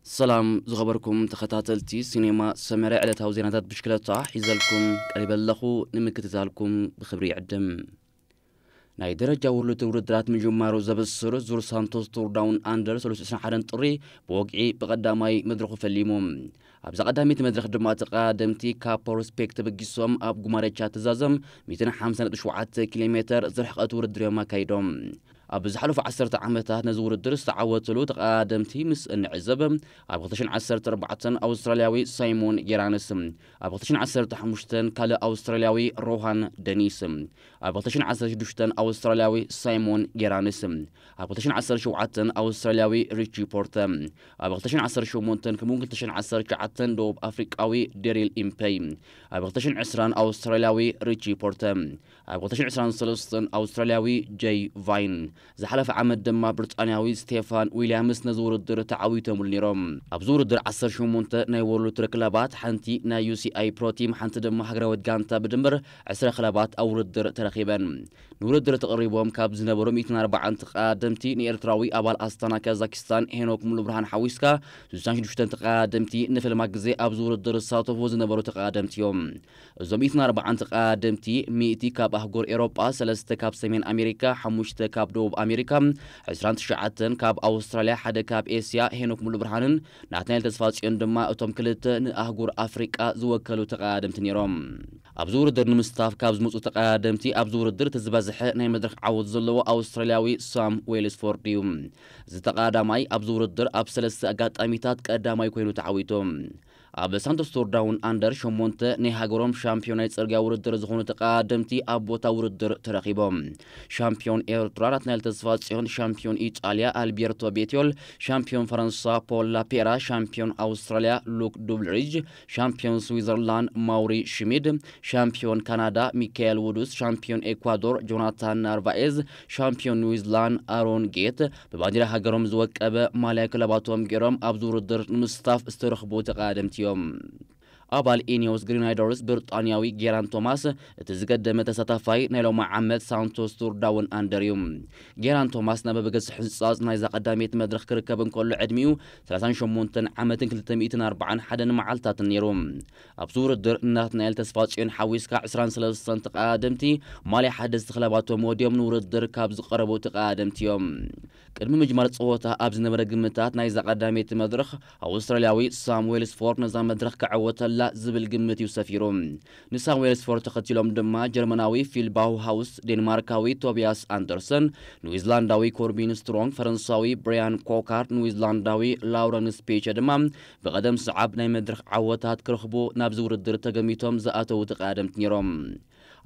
ሰላም ዝኸበርኩም ተኸታተልቲ ሲኔማ ሰመረ፣ ዕለታዊ ዜናታት ብሽክለታ ሒዘልኩም ቀሪበ ኣለኹ። ንምክትታልኩም ብኽብሪ ይዕድም። ናይ ደረጃ ውርልድ ውድድራት ምጅማሩ ዘበስር ዙር ሳንቶስ ቱር ዳውን ኣንደር ሰለስተ ዕስራን ሓደን ጥሪ ብወግዒ ብቐዳማይ መድረኹ ፈሊሙ። ኣብዛ ቀዳመይቲ መድረኽ ድማ ተቐዳደምቲ ካብ ፖርስፔክ ተበጊሶም ኣብ ጉማሬቻ ትዛዘም ሚእትን ሓምሳን ነጥቢ ሸውዓተ ኪሎ ሜተር ዝርሕቐት ውድድር እዮም ኣካይዶም። ኣብ ዝሓለፉ ዓሰርተ ዓመታት ነዚ ውድድር ዝተዓወትሉ ተቐዳደምቲ ምስ እንዕዘብ፣ ኣብ ክልተ ሽሕን ዓሰርተ ኣርባዕተን ኣውስትራልያዊ ሳይሞን ጌራንስ፣ ኣብ ክልተ ሽሕን ዓሰርተ ሓሙሽተን ካልእ ኣውስትራልያዊ ሮሃን ደኒስ፣ ኣብ ክልተ ሽሕን ዓሰርተ ሽዱሽተን ኣውስትራልያዊ ሳይሞን ጌራንስ፣ ኣብ ክልተ ሽሕን ዓሰርተ ሸውዓተን ኣውስትራልያዊ ሪቺ ፖርተ፣ ኣብ ክልተ ሽሕን ዓሰርተ ሸሞንተን ከምኡውን ክልተ ሽሕን ዓሰርተ ትሽዓተን ደቡብ ኣፍሪቃዊ ዴሪል ኢምፐይ፣ ኣብ ክልተ ሽሕን ዕስራን ኣውስትራልያዊ ሪቺ ፖርተ፣ ኣብ ክልተ ሽሕን ዕስራን ሰለስተን ኣውስትራልያዊ ጀይ ቫይን፣ ዝሓለፈ ዓመት ድማ ብሪጣንያዊ ስቴፋን ዊልያምስ ነዚ ውድድር ተዓዊቶምሉ ነይሮም። ኣብዚ ውድድር ዓሰርተ ሸሞንተ ናይ ወርልድ ቱር ክለባት፣ ሓንቲ ናይ ዩ ሲ ኣይ ፕሮ ቲም፣ ሓንቲ ድማ ሃገራዊት ጋንታ ብድምር ዕስራ ክለባት ኣብ ውድድር ተረኺበን። ንውድድር ተቐሪቦም ካብ ዝነበሩ ሚእትን ኣርባዓን ተቐዳደምቲ ንኤርትራዊ ኣባል ኣስታና ካዛኪስታን ሄኖክ ሙሉብርሃን ሓዊስካ ስሳን ሽዱሽተን ተቐዳደምቲ ንፈለማ ግዜ ኣብዚ ውድድር ዝሳተፉ ዝነበሩ ተቐዳደምቲ እዮም። እዞም ሚእትን ኣርባዓን ተቐዳደምቲ፣ ሚእቲ ካብ ኣህጉር ኤውሮጳ፣ ሰለስተ ካብ ሰሜን ኣሜሪካ፣ ሓሙሽተ ካብ ደቡብ ኣሜሪካ፣ ዕስራን ትሽዓተን ካብ ኣውስትራልያ፣ ሓደ ካብ ኤስያ፣ ሄኖክ ሙሉብርሃንን ናትናኤል ተስፋጽዮን ድማ እቶም ክልተ ንኣህጉር ኣፍሪቃ ዝወከሉ ተቐዳደምቲ ነይሮም። ኣብዚ ውድድር ንምስታፍ ካብ ዝመጹ ተቐዳደምቲ ኣብዚ ውድድር እቲ ዝበዝሐ ናይ መድረኽ ዓወት ዘለዎ ኣውስትራልያዊ ሳም ዌልስፎርድ እዩ። እዚ ተቐዳዳማይ ኣብዚ ውድድር ኣብ ሰለስተ ኣጋጣሚታት ቀዳማይ ኮይኑ ተዓዊቱ። ኣብ ሳንቶስ ቱር ዳውን ኣንደር ሸሞንተ ናይ ሃገሮም ሻምፒዮን ናይ ጽርግያ ውድድር ዝኾኑ ተቐዳደምቲ ኣብ ቦታ ውድድር ተረኺቦም። ሻምፒዮን ኤርትራ ናትናኤል ተስፋጽዮን፣ ሻምፒዮን ኢጣልያ ኣልቤርቶ ቤትዮል፣ ሻምፒዮን ፈረንሳ ፖል ላፔራ፣ ሻምፒዮን ኣውስትራልያ ሉክ ዱብልሪጅ፣ ሻምፒዮን ስዊዘርላንድ ማውሪ ሽሚድ፣ ሻምፒዮን ካናዳ ሚካኤል ውዱስ፣ ሻምፒዮን ኤኳዶር ጆናታን ናርቫኤዝ፣ ሻምፒዮን ኒውዚላንድ ኣሮን ጌት ብባንዲራ ሃገሮም ዝወቀበ ማልያ ክለባቶም ገይሮም ኣብዚ ውድድር ንምስታፍ ዝተረኽቡ ተቐዳደምቲ እዮም። ኣባል ኢኒዮስ ግሪናይደርስ ብሪጣንያዊ ጌራን ቶማስ እቲ ዝገደመ ተሳታፋይ ናይ ሎሚ ዓመት ሳንቶስ ቱር ዳውን ኣንደር እዩ። ጌራን ቶማስ ናብ በገስ ሕንጻጽ ናይዛ ቀዳመይቲ መድረኽ ክርከብ እንከሎ ዕድሚኡ ሰላሳን ሸሞንተን ዓመትን ክልተ ሚእትን ኣርባዓን ሓደን መዓልታትን ነይሩ። ኣብዚ ውድድር ናትናኤል ተስፋጽዮን ሓዊስካ ዕስራን ሰለስተን ተቐዳደምቲ ማልያ ሓደስቲ ክለባቶም ወዲዮም ንውድድር ካብ ዝቐረቡ ተቐዳደምቲ እዮም። ቅድሚ ምጅማር ጸወታ ኣብ ዝነበረ ግምታት ናይዛ ቀዳመይቲ መድረኽ ኣውስትራልያዊ ሳም ዌልስፎርድ ነዛ መድረኽ ክዕወተላ ዝብል ግምት እዩ ሰፊሩ። ንሳም ዌልስፎርድ ተኸቲሎም ድማ ጀርመናዊ ፊል ባውሃውስ፣ ዴንማርካዊ ቶቢያስ ኣንደርሰን፣ ኒውዚላንዳዊ ኮርቢን ስትሮንግ፣ ፈረንሳዊ ብራያን ኮካርድ፣ ኒውዚላንዳዊ ላውረንስ ፔቸ ድማ ብቐደም ሰዓብ ናይ መድረኽ ዓወታት ክረኽቡ ናብዚ ውድድር ተገሚቶም ዝኣተዉ ተቐዳደምቲ ነይሮም።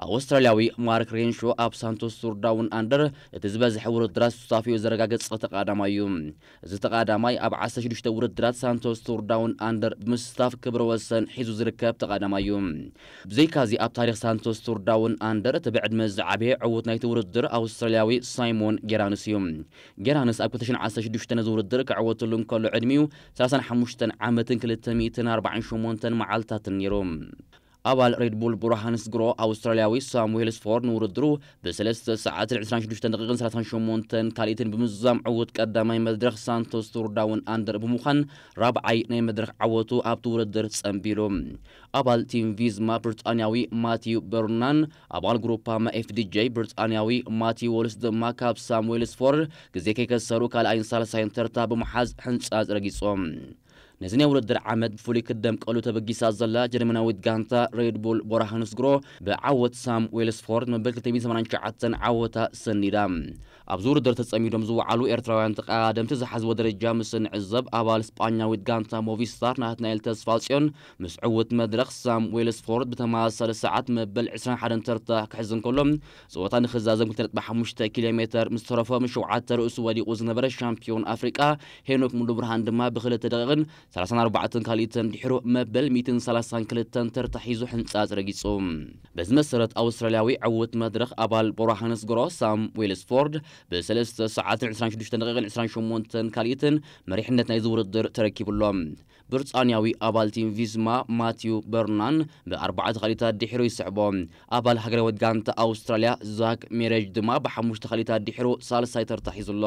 ኣውስትራልያዊ ማርክ ሬንሾ ኣብ ሳንቶስ ቱር ዳውን ኣንደር እቲ ዝበዝሐ ውድድራት ስታፊኡ ዘረጋገጸ ተቐዳዳማይ እዩ። እዚ ተቐዳዳማይ ኣብ ዓሰርተ ሽዱሽተ ውድድራት ሳንቶስ ቱር ዳውን ኣንደር ብምስታፍ ክብረ ወሰን ሒዙ ዝርከብ ተቐዳዳማይ እዩ። ብዘይካዚ ኣብ ታሪኽ ሳንቶስ ቱር ዳውን ኣንደር እቲ ብዕድመ ዝዓበየ ዕዉት ናይቲ ውድድር ኣውስትራልያዊ ሳይሞን ጌራንስ እዩ። ጌራንስ ኣብ ክልተ ሽሕን ዓሰርተ ሽዱሽተ ነዚ ውድድር ክዕወተሉ እንከሎ ዕድሚኡ ሰላሳን ሓሙሽተን ዓመትን ክልተ ሚእትን ኣርባዓን ሸሞንተን መዓልታትን ነይሩ። ኣባል ሬድ ቡል ብራሃንስ ግሮ ኣውስትራልያዊ ሳም ዌልስፎርድ ንውድድሩ ብሰለስተ ሰዓትን ዕስራን ሽዱሽተን ደቂቕን ሰላሳን ሸሞንተን ካልኢትን ብምዝዛም ዕዉት ቀዳማይ መድረኽ ሳንቶስ ቱር ዳውን ኣንደር ብምዃን ራብዓይ ናይ መድረኽ ዓወቱ ኣብቲ ውድድር ጸንቢሉ። ኣባል ቲም ቪዝማ ብሪጣንያዊ ማቲዩ በርናን ኣባል ግሩፓማ ኤፍ ዲ ጄ ብሪጣንያዊ ማቲዩ ዎልስ ድማ ካብ ሳም ዌልስፎርድ ግዜ ከይከሰሩ ካልኣይን ሳልሳይን ተርታ ብምሓዝ ሕንጻጽ ረጊጾም። ነዚ ናይ ውድድር ዓመት ብፍሉይ ክደምቀሉ ተበጊሳ ዘላ ጀርመናዊት ጋንታ ሬድ ቡል ቦራሃንስግሮ ብዓወት ሳም ዌልስፎርድ መበል ክልተ ሚእትን ሰማንያን ትሽዓተን ዓወታ ሰኒዳ። ኣብዚ ውድድር ተጸሚዶም ዝወዓሉ ኤርትራውያን ተቐዳደምቲ ዝሓዝዎ ደረጃ ምስ እንዕዘብ፣ ኣባል ስጳኛዊት ጋንታ ሞቪስታር ናትናኤል ተስፋጽዮን ምስ ዕውት መድረኽ ሳም ዌልስፎርድ ብተመሳሳሊ ሰዓት መበል ዕስራን ሓደን ተርታ ክሕዝ እንከሎ፣ ጸወታ ንኽዛዘም ክልተ ነጥቢ ሓሙሽተ ኪሎ ሜተር ምስ ተረፎ፣ ምስ ሸውዓተ ርእሱ ወዲቑ ዝነበረ ሻምፒዮን ኣፍሪቃ ሄኖክ ሙሉብርሃን ድማ ብክልተ ደቂቕን ሰላሳን ኣርባዕተን ካልኢተን ድሕሩ መበል ሚእትን ሰላሳን ክልተን ተርታ ሒዙ ሕንጻጽ ረጊጹ። በዚ መሰረት ኣውስትራልያዊ ዕዉት መድረኽ ኣባል ቦራሃንስ ጎሮ ሳም ዌልስፎርድ ብሰለስተ ሰዓትን ዕስራን ሽዱሽተን ደቂቕን ዕስራን ሸሞንተን ካልኢትን መሪሕነት ናይዚ ውድድር ተረኪቡሎ። ብሪጣንያዊ ኣባል ቲም ቪዝማ ማቲው በርናን ብኣርባዕተ ካልኢታት ድሕሩ ይስዕቦ። ኣባል ሃገራዊት ጋንታ ኣውስትራልያ ዛክ ሜሬጅ ድማ ብሓሙሽተ ካልኢታት ድሕሩ ሳልሳይ ተርታ ሒዙ ኣሎ።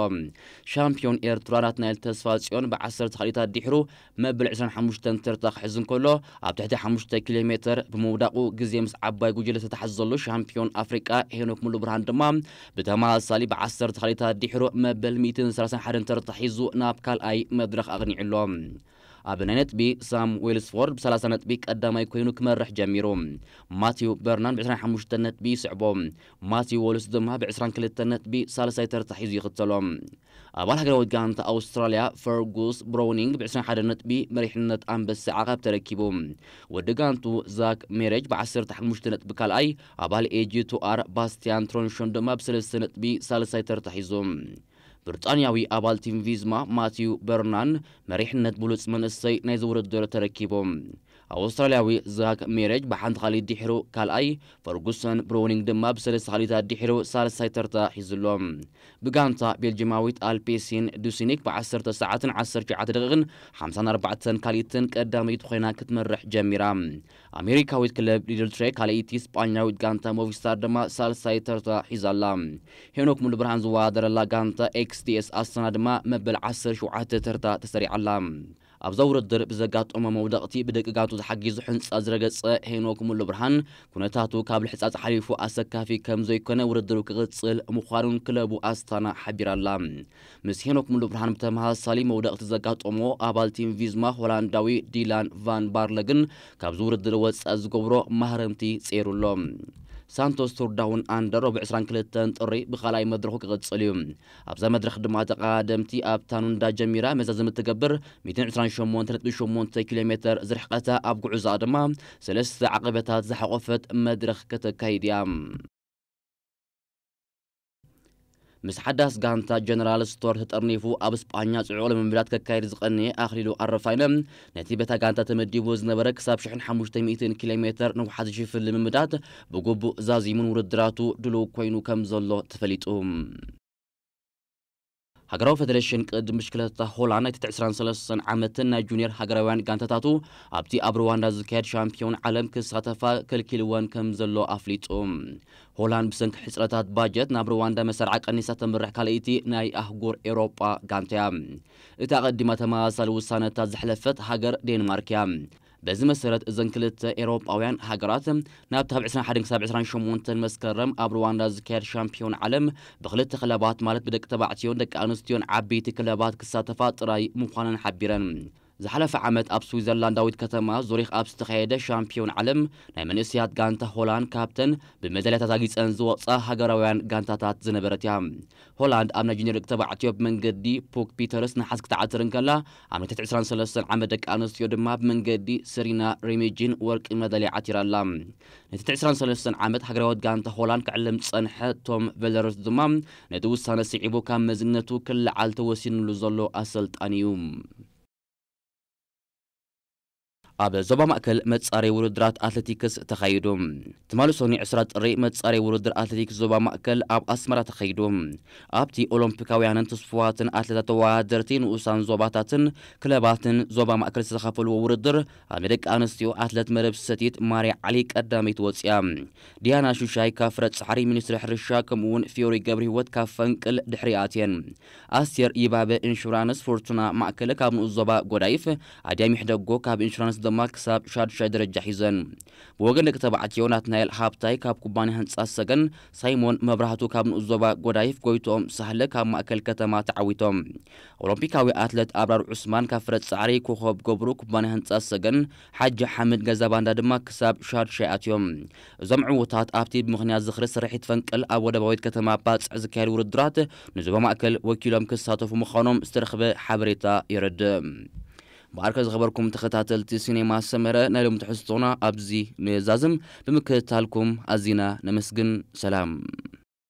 ሻምፒዮን ኤርትራ ናትናኤል ተስፋጽዮን ብዓሰርተ ካልኢታት ድሕሩ መበል ዕስራን ሓሙሽተን ተርታ ክሕዝ እንከሎ፣ ኣብ ትሕቲ ሓሙሽተ ኪሎ ሜተር ብምውዳቑ ግዜ ምስ ዓባይ ጉጅለ ዝተታሕዘሉ ሻምፒዮን ኣፍሪቃ ሄኖክ ሙሉብርሃን ድማ ብተመሳሳሊ ብዓሰርተ ካልኢታት ድሕሩ መበል ሚእትን ሰላሳን ሓደን ተርታ ሒዙ ናብ ካልኣይ መድረኽ ኣቕኒዑ ኣሎ። ኣብ ናይ ነጥቢ ሳም ዌልስፎርድ ብ30 ነጥቢ ቀዳማይ ኮይኑ ክመርሕ ጀሚሩ። ማቲው በርናን ብ25 ነጥቢ ይስዕቦ። ማቲው ዎልስ ድማ ብ22 ነጥቢ ሳልሳይ ተርታ ሒዙ ይኽተሎ። ኣባል ሃገራዊት ጋንታ ኣውስትራልያ ፈርጉስ ብሮውኒንግ ብ21 ነጥቢ መሪሕነት ኣንበሳ ዓቐብ ተረኪቡ። ወዲ ጋንቱ ዛክ ሜሬጅ ብ15 ነጥቢ ካልኣይ፣ ኣባል ኤጂ ቱ ኣር ባስቲያን ትሮንሾን ድማ ብ3 ነጥቢ ሳልሳይ ተርታ ሒዙ። ብሪጣንያዊ ኣባል ቲም ቪዝማ ማቲው በርናን መሪሕነት ብሉጽ መንእሰይ ናይዚ ውድድር ተረኪቡ። ኣውስትራልያዊ ዛክ ሜሬጅ ብሓንቲ ካልኢት ድሕሩ ካልኣይ፣ ፈርጉሰን ብሮውኒንግ ድማ ብሰለስተ ካልኢታት ድሕሩ ሳልሳይ ተርታ ሒዙ ኣሎ። ብጋንታ ቤልጅማዊት ኣልፔሲን ዱሲኒክ ብ10 ሰዓትን 19 ደቂቕን 54 ካልኢትን ቀዳመይቲ ኮይና ክትመርሕ ጀሚራ። ኣሜሪካዊት ክለብ ሊድል ትሬ ካልኣይቲ፣ ስጳኛዊት ጋንታ ሞቪስታር ድማ ሳልሳይ ተርታ ሒዛ ኣላ። ሄኖክ ሙሉብርሃን ዝወዳደረላ ጋንታ ኤክስዲኤስ ኣስታና ድማ መበል 17 ተርታ ተሰሪዓ ኣላ። ኣብዛ ውድድር ብዘጋጠሞ መውደቕቲ ብደቂ ጋንቱ ተሓጊዙ ሕንጻ ዝረገጸ ሄኖክ ሙሉብርሃን፣ ኩነታቱ ካብ ልሕጻጽ ሓሊፉ ኣሰካፊ ከም ዘይኮነ ውድድሩ ክቕጽል ምዃኑን ክለቡ ኣስታና ሓቢራ ኣላ። ምስ ሄኖክ ሙሉብርሃን ብተመሳሳሊ መውደቕቲ ዘጋጠሞ ኣባል ቲም ቪዝማ ሆላንዳዊ ዲላን ቫን ባርለ ግን ካብዚ ውድድር ወጻኢ ዝገብሮ ማህረምቲ ጸይሩ ኣሎ። ሳንቶስ ቱር ዳውን ኣንደር ረቡዕ 22 ጥሪ ብኻልኣይ መድረኹ ክቕጽል እዩ። ኣብዛ መድረኽ ድማ ተቐዳደምቲ ኣብ ታኑንዳ ጀሚራ መዛዘሚ ትገብር 128.8 ኪሎ ሜተር ዝርሕቐታ፣ ኣብ ጉዕዞኣ ድማ ሰለስተ ዓቐበታት ዝሓቖፈት መድረኽ ከተካይድ እያ። ምስ ሓዳስ ጋንታ ጀነራል ስቶር ተጠርኒፉ ኣብ ስጳኛ ጽዑቕ ልምምዳት ከካይድ ዝቐነየ ኣኽሊሉ ኣረፋይነ፣ ነቲ በታ ጋንታ ተመዲቡ ዝነበረ ክሳብ ሽሕን ሓሙሽተ ሚእትን ኪሎ ሜተር ንውሓት ዝሽፍን ልምምዳት ብግቡእ ዛዚሙን ውድድራቱ ድሉው ኮይኑ ከም ዘሎ ተፈሊጡ። ሃገራዊ ፌደሬሽን ቅድም ብሽክለታ ሆላንድ ናይ ትሕቲ ዕስራን ሰለስተን ዓመትን ናይ ጁኒየር ሃገራውያን ጋንታታቱ ኣብቲ ኣብ ሩዋንዳ ዝካየድ ሻምፒዮን ዓለም ክሳተፋ ከልኪልወን ከም ዘሎ ኣፍሊጡ። ሆላንድ ብሰንኪ ሕጽረታት ባጀት ናብ ሩዋንዳ መሰርዓ ቀኒሳ ተምርሕ ካልኣይቲ ናይ ኣህጉር ኤውሮጳ ጋንታ እያ። እታ ኣቐዲማ ተመሳሳሊ ውሳነታት ዘሕለፈት ሃገር ዴንማርክ እያ። በዚ መሰረት እዘን ክልተ ኤውሮጳውያን ሃገራት ናብቲ ካብ ዕስራን ሓደን ክሳብ ዕስራን ሸሞንተን መስከረም ኣብ ሩዋንዳ ዝካየድ ሻምፒዮን ዓለም ብክልተ ክለባት ማለት ብደቂ ተባዕትዮን ደቂ ኣንስትዮን ዓበይቲ ክለባት ክሳተፋ ጥራይ ምዃነን ሓቢረን። ዝሓለፈ ዓመት ኣብ ስዊዘርላንዳዊት ከተማ ዙሪክ ኣብ ዝተኻየደ ሻምፒዮን ዓለም ናይ መንእሰያት ጋንታ ሆላንድ ካብተን ብመዳልያታት ኣጊጸን ዝወጻ ሃገራውያን ጋንታታት ዝነበረት እያ። ሆላንድ ኣብ ናይ ጁኒየር ደቂ ተባዕትዮ ብመንገዲ ፑክ ፒተርስ ነሓስ ክትዓትር እንከላ፣ ኣብ ናይ ትሕቲ ዕስራን ሰለስተን ዓመት ደቂ ኣንስትዮ ድማ ብመንገዲ ሰሪና ሬሜጂን ወርቂ መዳልያ ዓቲራ ኣላ። ናይ ትሕቲ ዕስራን ሰለስተን ዓመት ሃገራዊት ጋንታ ሆላንድ ክዕለም ዝጸንሐ ቶም ቬለርስ ድማ ነቲ ውሳነ ስዒቡ ካብ መዝነቱ ክለዓል ተወሲንሉ ዘሎ ኣሰልጣኒ እዩ። ኣብ ዞባ ማእከል መጻረይ ውድድራት ኣትሌቲክስ ተኻይዱ። ትማሊ ሰኑይ ዕስራ ጥሪ መጻረይ ውድድር ኣትሌቲክስ ዞባ ማእከል ኣብ ኣስመራ ተኻይዱ። ኣብቲ ኦሎምፒካውያንን ትስፉዋትን ኣትሌታት ተወዳደርቲ ንኡሳን ዞባታትን ክለባትን ዞባ ማእከል ዝተኻፈልዎ ውድድር ኣብ ናይ ደቂ ኣንስትዮ ኣትሌት መረብ ሰቲት ማርያ ዓሊ ቀዳመይቲ ወጺኣ። ዲያና ሹሻይ ካብ ፍረ ጻዕሪ ሚኒስትሪ ሕርሻ ከምኡ እውን ፊዮሪ ገብረ ህይወት ካብ ፈንቅል ድሕሪ ኣትየን። ኣስቴር ይባበ ኢንሹራንስ፣ ፎርቱና ማእከለ ካብ ንኡስ ዞባ ጎዳይፍ፣ ኣድያም ይሕደጎ ካብ ኢንሹራንስ ድማ ክሳብ ሻዱሻይ ደረጃ ሒዘን። ብወገን ደቂ ተባዕትዮ ናትናኤል ሃብታይ ካብ ኩባንያ ህንጻ ሰገን፣ ሳይሞን መብራህቱ ካብ ንኡስ ዞባ ጎዳይፍ፣ ጎይትኦም ሳህለ ካብ ማእከል ከተማ ተዓዊቶም። ኦሎምፒካዊ ኣትለት ኣብራር ዑስማን ካብ ፍረ ጻዕሪ፣ ኮኾብ ገብሩ ኩባንያ ህንጻ ሰገን፣ ሓጂ ሓምድ ገዛ ባንዳ ድማ ክሳብ ሻዱሻይ ኣትዮም። እዞም ዕዉታት ኣብቲ ብምኽንያት ዝኽሪ ስርሒት ፈንቅል ኣብ ወደባዊት ከተማ ባጽዕ ዝካየድ ውድድራት ንዞባ ማእከል ወኪሎም ክሳተፉ ምዃኖም ዝተረኽበ ሓበሬታ የረድእ። ብኣርከ ዝኸበርኩም ተኸታተልቲ ሲኔማ ሰመረ፣ ናይ ሎም ትሕዝቶና ኣብዚ ንዛዝም። ብምክትታልኩም ኣዚና ነመስግን። ሰላም።